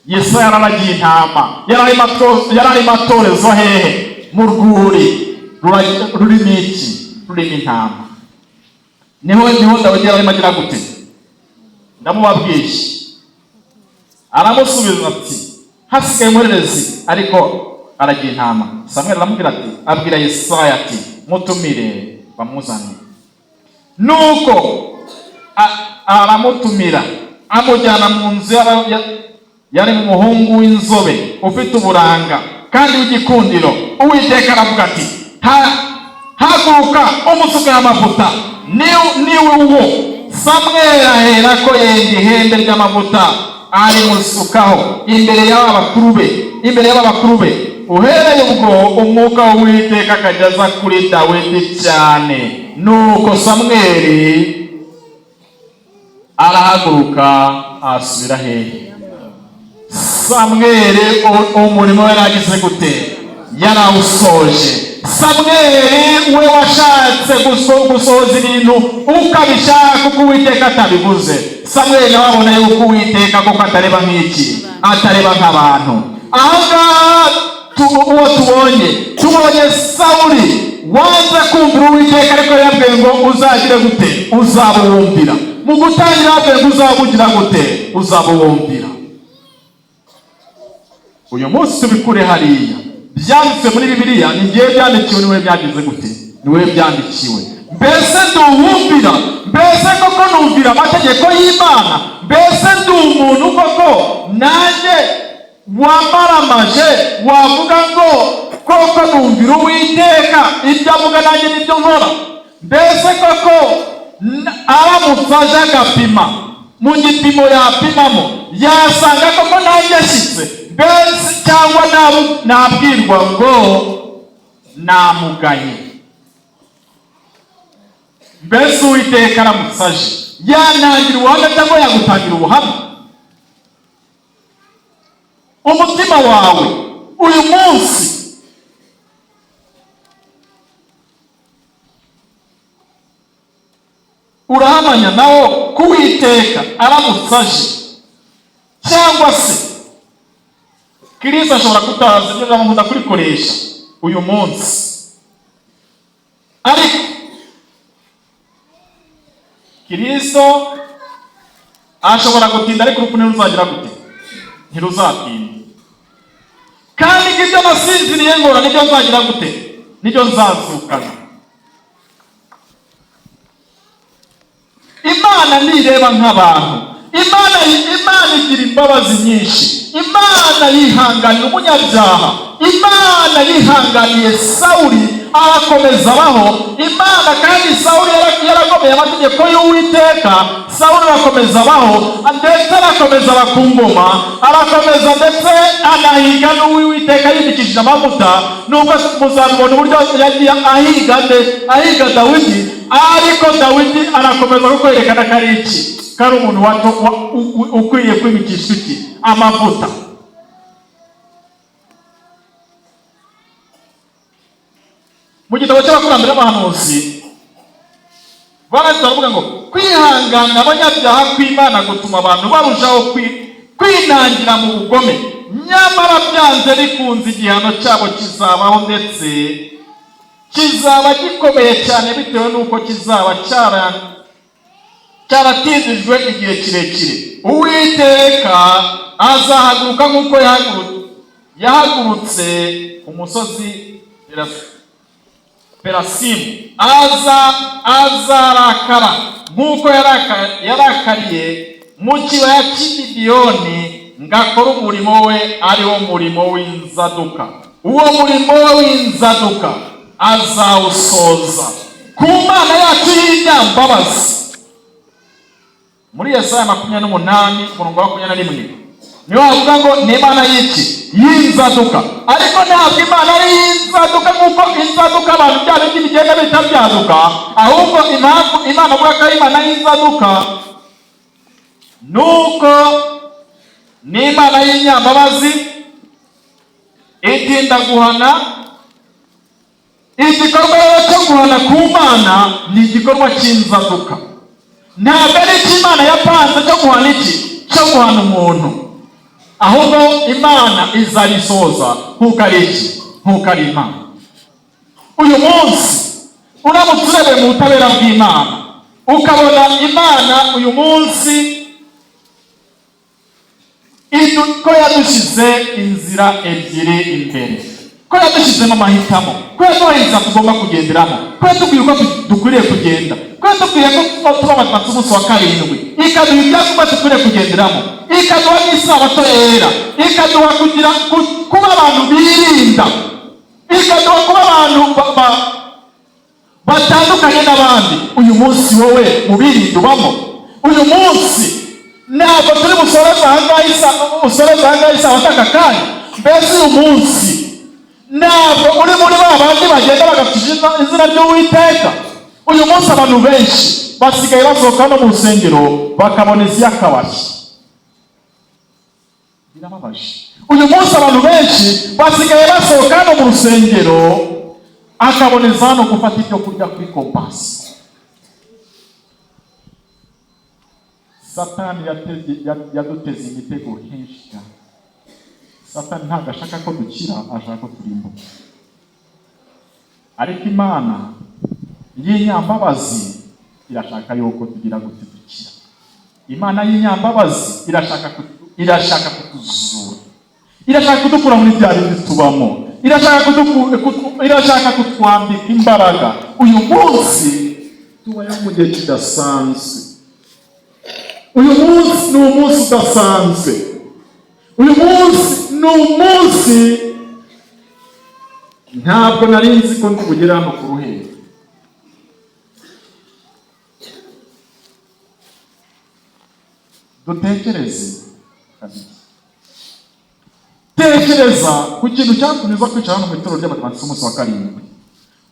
Yesu yararagiye intama, yararimo atorezwa hehe? Mu rwuri rurimo iki? Rurimo intama. Niho Dawidi yari arimo agira gute? Ndamubabwiye. Aramusubiza ati: "Hasigaye umuhererezi, ariko aragira intama." Samweli aramubwira ati, abwira Yesaya ati: "Mutumire bamuzane." Nuko aramutumira, amujyana mu nzu yari umuhungu w'inzobe, ufite uburanga kandi w'igikundiro. Uwiteka aravuga ati: "Haguruka, umusuke amavuta, niwe uwo." Samweli aherako yenda ihembe ry'amavuta, arimusukaho imbere y'aba bakuru be, imbere y'aba bakuru be. Uhereye ubwo umwuka w'Uwiteka akajya aza kuri Dawidi cyane. Nuko Samweli arahaguruka, asubira hehe? Samweli umurimo we yaragize gute? Yarawusoje. Samweli we washatse gusohoza ibintu ukabishaka kuko Uwiteka atabivuze. Samweli nawe abona yuko Uwiteka koko atareba nk'iki, atareba nk'abantu. Aha ngaha uwo tubonye Sawuli wanze kumvira Uwiteka, ariko yabwiye ngo uzagire gute? Uzaba uwumvira. Mu gutangira yabwiye ngo uzaba ugira gute? Uzaba uwumvira. Uyu munsi tubikure hariya byanditse muri Bibiliya, ni ngewe byandikiwe, niwe byagize gute? Niwe byandikiwe. Mbese nduwumvira? Mbese koko numvira amategeko y'Imana? Mbese ndi umuntu koko nanjye wamaramaje wavuga ngo koko numvira Uwiteka, ibyo avuga nanjye nibyo nkora? Mbese koko aramutse aje agapima mu gipimo yapimamo, yasanga koko nanjye ashyitse? Mbese cyangwa nabwirwa ngo namugaye? Mbese Uwiteka aramutse aje, yantangira ubuhamya cyangwa yagutangira ubuhamya? Umutima wawe uyu munsi urahamanya nawo ko Uwiteka aramutse aje, cyangwa se Kristo ashobora kutaza, ibyo jambo nkunda kurikoresha uyu munsi, ariko Kristo ashobora gutinda, ariko urupfu ntiruzagira gute? Ntiruzatinda. Kandi ibyo nasinziriye ngora nibyo nzagira gute? Nibyo nzazukana. Imana ntireba nk'abantu. Imana igira imbabazi nyinshi. Imana yihanganira umunyabyaha. Imana yihanganiye Sawuli, arakomeza abaho. Imana kandi Sawuli yaragomeye amategeko y'Uwiteka, Sawuli arakomeza abaho, ndetse arakomeza aba ku ngoma, arakomeza ndetse anahiga n'uwiteka yimikishije amavuta. Nubwo muzabibona uburyo yagiye ahiga nde? Ahiga Dawidi. Ariko Dawidi arakomeza kwerekana ko ari iki? Ko ari umuntu ukwiye kwimikishwa iki? Amavuta. Mu gitabo cy'abakurambere b'abahanuzi barahita baravuga ngo kwihangana abanyabyaha kw'Imana gutuma abantu barushaho kwinangira mu bugome, nyamara byanze bikunze igihano cyabo kizabaho, ndetse kizaba gikomeye cyane bitewe n'uko kizaba cyaratindijwe igihe kirekire. Uwiteka azahaguruka nk'uko yahagurutse ku musozi Perasimu, azarakara nk'uko yarakariye mu kibaya cy'i Gibeyoni, ngo akore umurimo we, ari wo murimo w'inzaduka. Uwo murimo we w'inzaduka azawusoza ku Mana yacu y'inyambabazi. Muri Yesaya 28 umurongo wa 21 niho havuga ngo ni Imana y'iki? Y'inzaduka. Ariko ntabwo Imana ari iy'inzaduka nk'uko inzaduka abantu bya bindi bigenda bita byaduka, ahubwo impamvu Imana avuga ko ari Imana y'inzaduka nuko ni Imana y'inyambabazi, itinda guhana. Igikorwa rero cyo guhana ku Mana ni igikorwa cy'inzaduka, ntabwo ari icyo Imana yapanze cyo guhana iki? Cyo guhana umuntu, ahubwo Imana izarisoza nk'uko ari iki? Nk'uko ari Imana. Uyu munsi uramutse urebeye mu butabera bw'Imana, Ukabona Imana uyu munsi ko yadushyize inzira ebyiri imbere, ko yadushyizemo amahitamo, ko yaduhaye inzira tugomba kugenderamo, ko yatubwiye uko dukwiriye kugenda, ko yatubwiye ko tuba abadivantisiti umunsi wa karindwi, ikaduha ibyangombwa dukwiriye kugenderamo, ikaduha n'isabato yera, ikaduha kugira kuba abantu birinda, ikaduha kuba abantu batandukanye n'abandi. Uyu munsi wowe mu birinda ubamo? Uyu munsi ntabwo turi busoreze ahangaha usoreze ahangaha isabato aka kanya. Mbese uyu munsi ntabwo uri muri ba bandi bagenda bagapfisha izina ry'Uwiteka? Uyu munsi abantu benshi basigaye basohoka no mu rusengero bakaboneza iy'akabari. Birababaje. Uyu munsi abantu benshi basigaye basohoka hano mu rusengero akaboneza hano gufata ibyo kurya kuri kompasi. Satani yaduteze imitego henshi cyane. Satani ntabwo ashaka ko dukira, ashaka ko turimbuka. Ariko Imana y'inyambabazi irashaka yuko tugira gute? Dukira. Imana y'inyambabazi irashaka kutuzura, irashaka kudukura muri bya bindi tubamo, irashaka kutwambika imbaraga. Uyu munsi tubayeho mu gihe kidasanzwe. Uyu munsi ni umunsi udasanzwe. Uyu munsi ni umunsi ntabwo nari nzi ko ndi bugere hano ku Ruhero. Dutekereze kabiri. Tekereza ku kintu cyatumye uza kwicara hano mu itorero ry'Abadivantisiti umunsi wa karindwi.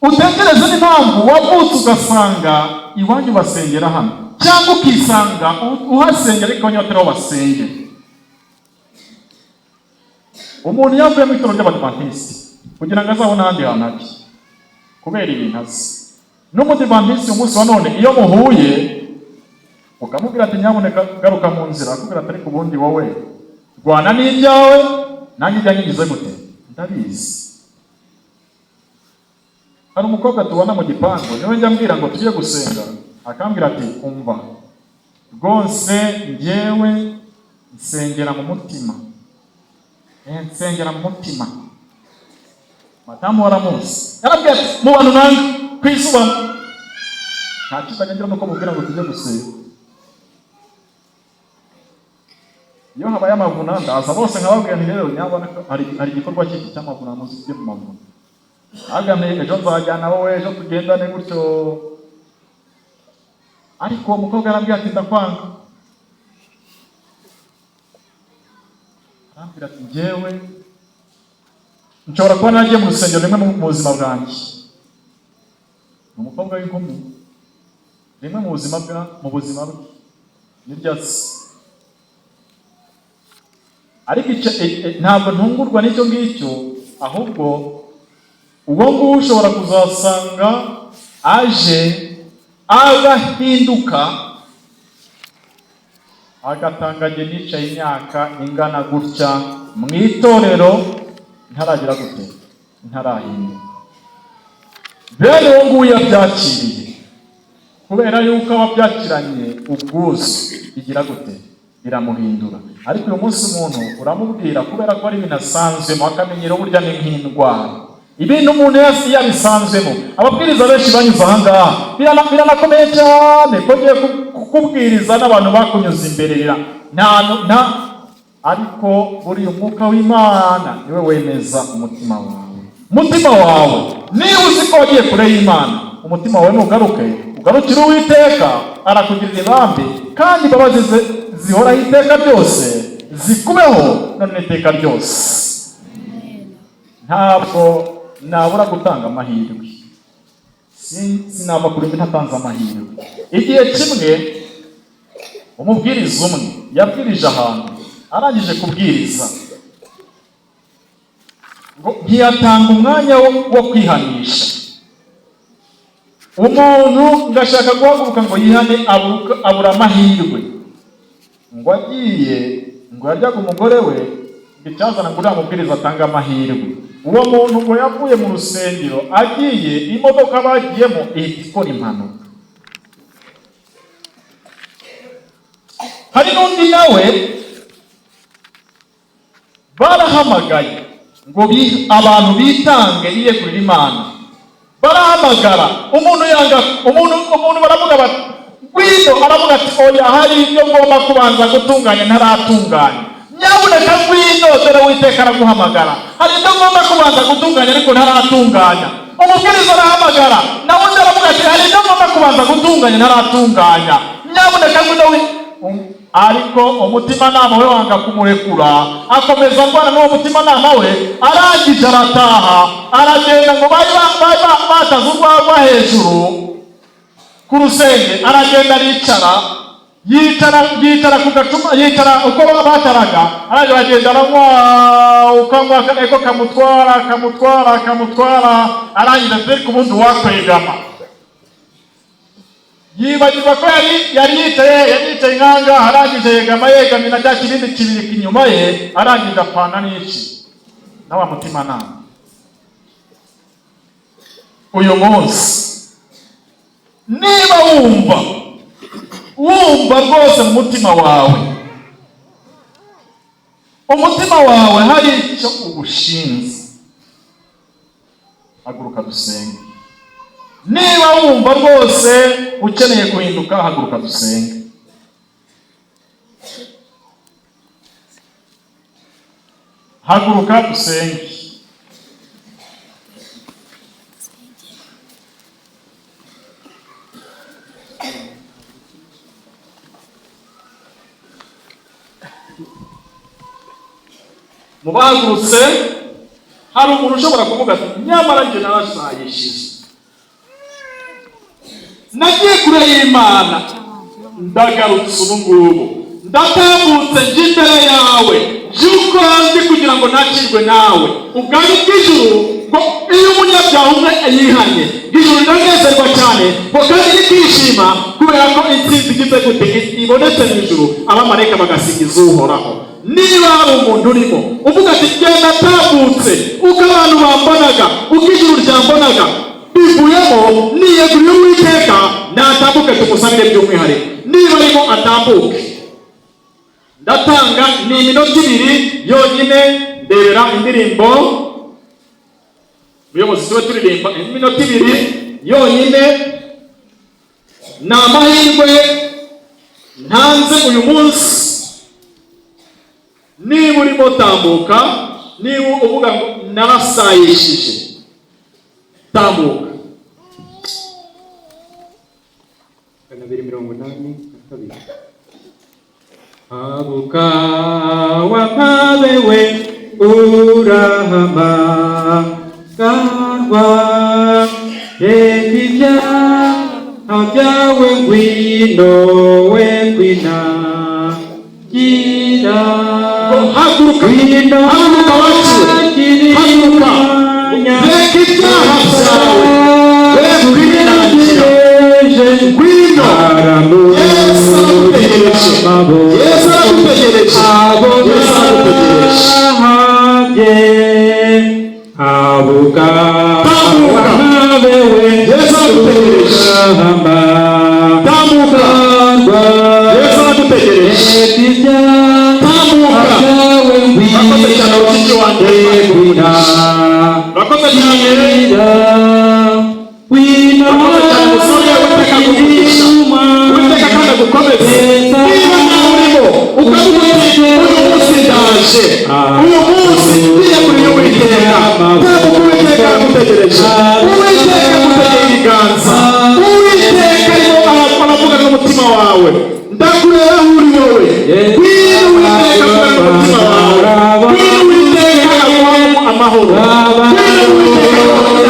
Utekereze n'impamvu wavutse ugasanga iwanyu basengera hano, cyangwa ukisanga uhasengera ariko iwanyu batari aho basengera. Umuntu iyo avuye mu itorero ry'Abadivantisiti kugira ngo azabone ahandi hantu ajya kubera ibintu azi. N'Umudivantisi umunsi wa none iyo muhuye ukamubwira ati nyamuneka garuka mu nzira, akubwira ati ariko ubundi wowe rwana n'ibyawe, nanjye ibyanjye ngize gute ndabizi. Hari umukobwa tubona mu gipangu, niwe njya ambwira ngo tujye gusenga, akambwira ati umva rwose njyewe nsengera mu mutima, nsengera mu mutima. Madamu waramuzi yarabwiye ati mu bantu nanga ku izuba nta cyiza ngira nuko mubwira ngo tujye gusenga. Iyo habaye amavuna ndaza bose nkababwira nti rero nyabona hari igikorwa cy'iki cy'amavuna, muzi tujye mu mavuna. Agane ejo nzajyana wowe, ejo tugendane gutyo. Ariko uwo mukobwa arambwira ati ndakwanga. Arambwira ati njyewe nshobora kuba naragiye mu rusengero rimwe mu buzima bwanjye. Ni umukobwa w'inkumi, rimwe mu buzima bwa mu buzima bwe niryo azi. Ariko ntabwo ntungurwa n'icyo ngicyo, ahubwo uwo nguwo ushobora kuzasanga aje agahinduka agatanga njye nicaye imyaka ingana gutya mu itorero ntaragira gute, ntarahinduka. Bene uwo nguwo yabyakiriye kubera yuko aba abyakiranye ubwuzu, igira gute, biramuhindura. Ariko uyu munsi umuntu uramubwira kubera ko ari ibintu asanzwemo, akamenyero burya ni nk'indwara. Ibintu umuntu yabisanzwemo. Ababwiriza benshi banyuze aha ngaha, biranakomeye cyane ko ngiye kukubwiriza n'abantu bakunyuze imbere, ariko buriya umwuka w'Imana niwe wemeza umutima wawe. Umutima wawe niba uzi ko wagiye kure y'Imana, umutima wawe nugaruke, ugarukire Uwiteka, arakugirira ibambe, kandi imbabazi ze zihoraho iteka ryose zikubeho none iteka ryose. Ntabwo nabura gutanga amahirwe, sinava kuri mbi ntatanze amahirwe. Igihe kimwe umubwiriza umwe yabwirije ahantu, arangije kubwiriza ngo ntiyatanga umwanya wo kwihanisha. Umuntu ngashaka guhaguruka ngo yihane, abura amahirwe. Ngo agiye ngo yaryaga umugore we, ngo icyazana ngo uriya mubwiriza atange amahirwe. Uwo muntu ngo yavuye mu rusengero agiye, imodoka bagiyemo ihita ikora impanuka. Hari n'undi nawe barahamagaye ngo abantu bitange biyegurire Imana. Barahamagara umuntu yanga, umuntu baravuga bati ngwino, aravuga ati oya, hari ibyo ngomba kubanza gutunganya ntaratunganya. Nyabuneka ngwino, dore Uwiteka araguhamagara. Hari ibyo ngomba kubanza gutunganya ariko ntaratunganya. Umubwiriza arahamagara, nawe undi aravuga ati hari ibyo ngomba kubanza gutunganya ntaratunganya. Nyabuneka ngwino. Ariko umutimanama we wanga kumurekura, akomeza arwana n'uwo mutimanama we. Arangije arataha, aragenda ngo bari bataze urwagwa hejuru ku rusenge, aragenda aricara, yicara ku gacuma, yicara uko bataraga. Arangije aragenda aranywa, ukanywa eko kamutwara, kamutwara, kamutwara. Arangije ati ku wundi wakwegama, yibagirwa ko yari yicaye nkanga. Arangije yegama, yegamye na cya kibindi kibirika inyuma ye. Arangije apfana n'iki? Na wa mutimanama. Uyu munsi niba wumva rwose mu mutima wawe, umutima wawe hari icyo ugushinze, haguruka dusenge. Niba wumva rwose ukeneye guhinduka, haguruka dusenge. Haguruka dusenge. Mu bahagurutse hari umuntu ushobora kuvuga ati nyamara njye narasayishije, nagiye kure y'Imana, ndagarutse, ubu ngubu ndatambutse njya imbere yawe, by'uko ndi kugira ngo nakirwe nawe. Ubwami bw'ijuru ngo iyo umunyabyaha umwe yihanye, ijuru riranezerwa cyane, ngo kandi rikishima kubera ko intsinzi igize gute? Ibonetse mu ijuru, abamarayika bagasingiza Uhoraho. Niba hari umuntu urimo uvuga ati genda atambutse, uko abantu bambonaga, uko ijuru ryambonaga bivuyemo, niyeguriye Uwiteka, natambuke tumusabire by'umwihariko. Niba arimo atambuke. Ndatanga ni iminota 2 yonyine. Ndebera indirimbo, muyobozi, tube turirimba iminota 2 yonyine. Ni amahirwe ntanze uyu munsi. Niba urimo tambuka, niba uvuga ngo narasayishije, tambuka. 282. Haguruka wampabewe, urahamagarwa, reka ibyaha byawe, ngwino we kwinangira. Haguruka, haguruka waciwe, haguruka, reka ibyaha byawe, we kwinangira, ngwino. Yesu aragutegereje, Yesu aragutegereje, Yesu aragutegereje. Habuka. Tambuka. Yesu aragutegereje. Tambuka, Yesu aragutegereje. Tambuka. Urakoze cyane, mushiki wanjye, urakoze cyane, urakoze cyane, musore. Uwiteka aguha, Uwiteka kandi agukomeze. Niba nawe urimo ukavuga uti uyu munsi ndaje, uyu munsi ndiyeguriye Uwiteka, tambuka. Uwiteka aragutegereje, Uwiteka agutegeye ibiganza. Uwiteka arimo aravuga n'umutima wawe. Ndakureba aho uri wowe. Ngwino, Uwiteka avugana n'umutima wawe. Ngwino, Uwiteka aguhamo amahoro. Ngwino, Uwiteka aguhamo.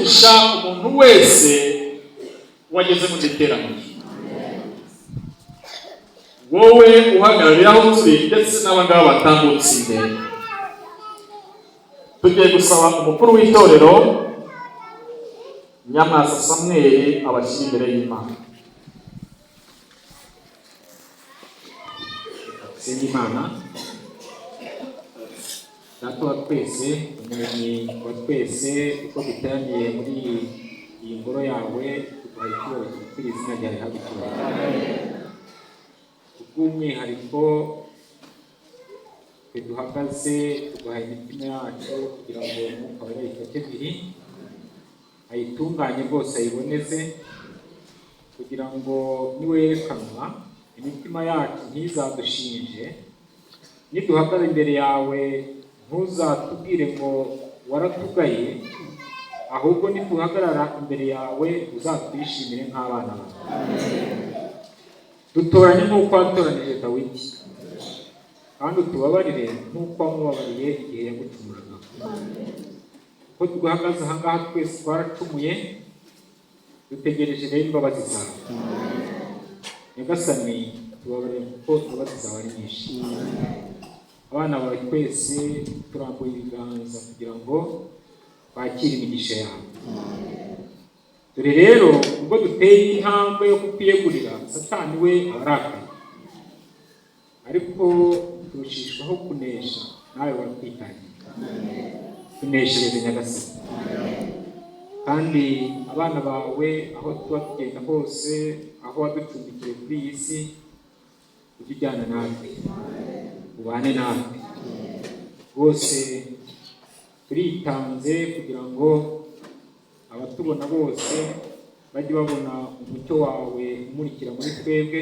Umugisha umuntu wese wageze mu iteraniro, wowe uhagarariye aho turi ndetse n'abangaba batambutse imbere. Tugiye gusaba umukuru w'itorero Nyamwasa Samweli abashyira imbere y'Imana. Senga Imana. Data wa twese, Umuremyi wa twese, uko duteraniye muri iyi ngoro yawe, tuguha icyubahiro gikwiriye izina ryawe, rihabwe icyubahiro. Kubw'umwihariko twe duhagaze, tuguhaye imitima yacu kugira ngo Umwuka Wera ayifate mpiri, ayitunganye rwose, ayiboneze, kugira ngo niwerekanwa imitima yacu ntizadushinje. Niduhagarara imbere yawe, ntuzatubwire ngo waratugaye, ahubwo nituhagarara imbere yawe uzatwishimire nk'abana bawe. Dutoranye nk'uko watoranije Dawidi, kandi utubabarire nk'uko wamubabariye igihe yagucumuraga. Kuko duhagaze aha ngaha twese twaracumuye, dutegereje rero imbabazi zawe. Nyagasani, tubabarire kuko imbabazi zawe ari nyinshi. Abana bawe twese turambuye ibiganza kugira ngo bakire imigisha yawe. Dore rero ubwo duteye intambwe yo kukwiyegurira, Satani we aba arakaye, ariko turushishwaho kunesha nawe waratwitangiye. Tuneshereze, Nyagasani. Kandi abana bawe aho tuba tugenda hose, aho waducumbikiye kuri iyi si, ujye ujyana natwe, ubane natwe rwose. Turitanze kugira ngo abatubona bose bajye babona umucyo wawe umurikira muri twebwe,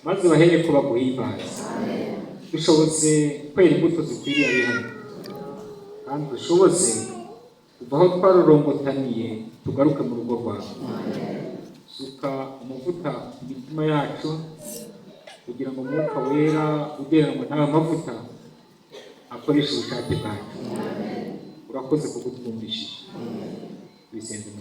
maze bahere ko baguhimbaza. Dushoboze kwera imbuto zikwiriye abihano, kandi dushoboze kuva aho twarorongotaniye tugaruke mu rugo rwawe. Suka amavuta ku mitima yacu kugira ngo Umwuka Wera ugereranywa n'ayo mavuta akoreshe ubushake bwacu. Urakoze kugutwumvishije, tubisenze.